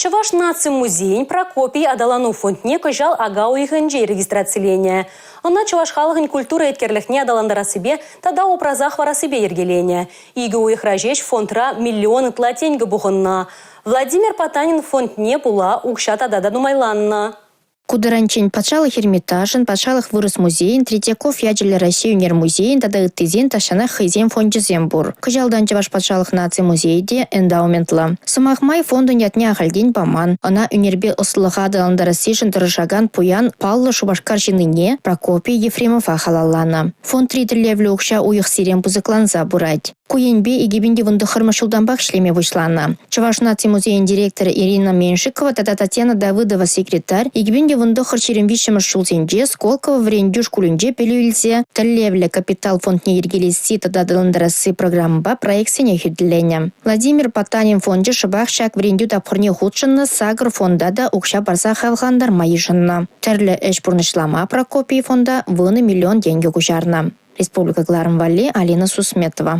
Чӑваш наци музейӗн Прокопий аталану фондне кӑҫал ака уйӑхӗнче регистрациленӗ. Ӑна чӑваш халӑхӗн культура еткерлӗхне аталантарассипе тата упраса хӑварассипе йӗркеленӗ. Икӗ уйӑхра ҫеҫ фондра миллион ытла тенкӗ пухӑннӑ. Владимир Потанин фондне пула укҫа тата та нумайланнӑ. Ку таранччен Патшалӑх Эрмитажӗн, Патшалӑх вырӑс музейӗн, Третьяков ячӗллӗ Раҫҫей ӳнер музейӗн тата ыттисен тахҫанах хӑйсен фончӗсем пур. Кӑҫалтан Чӑваш патшалӑх наци музейӗ те эндаументлӑ. Сӑмах май, фондӑн ятне ахальтен паман. Ӑна ӳнерпе ӑслӑлӑха аталантарассишӗн тӑрӑшакан пуян паллӑ Шупашкар ҫыннине Прокопий Ефремова халалланӑ. Фондри тӗллевлӗ укҫа уйӑхсерен пысӑкланса пырать. Ку енпе 2019-мӗш ҫултанпах ӗҫлеме пуҫланӑ. Чӑваш наци музейӗн директорӗ Ирина Меньшикова тата Татьяна Давыдова секретарь 2019-23-мӗш ҫулсенче Сколково вӗрентӳ шкулӗнче пӗлӳ илсе тӗллевлӗ капитал фондне йӗркелесси тата аталантарасси программӑпа проектсене хӳтӗленӗ. Владимир Потанин фончӗ шӑпах ҫак вӗрентӳ тапхӑрне хутшӑннӑ сакӑр фонда та укҫа парса хавхалантарма йышӑннӑ. Тӗрлӗ ӗҫ пурнӑҫлама Прокопий фонда 10 миллион тенкӗ куҫарнӑ. Республика кӑларӑм валли Алина Сусметова.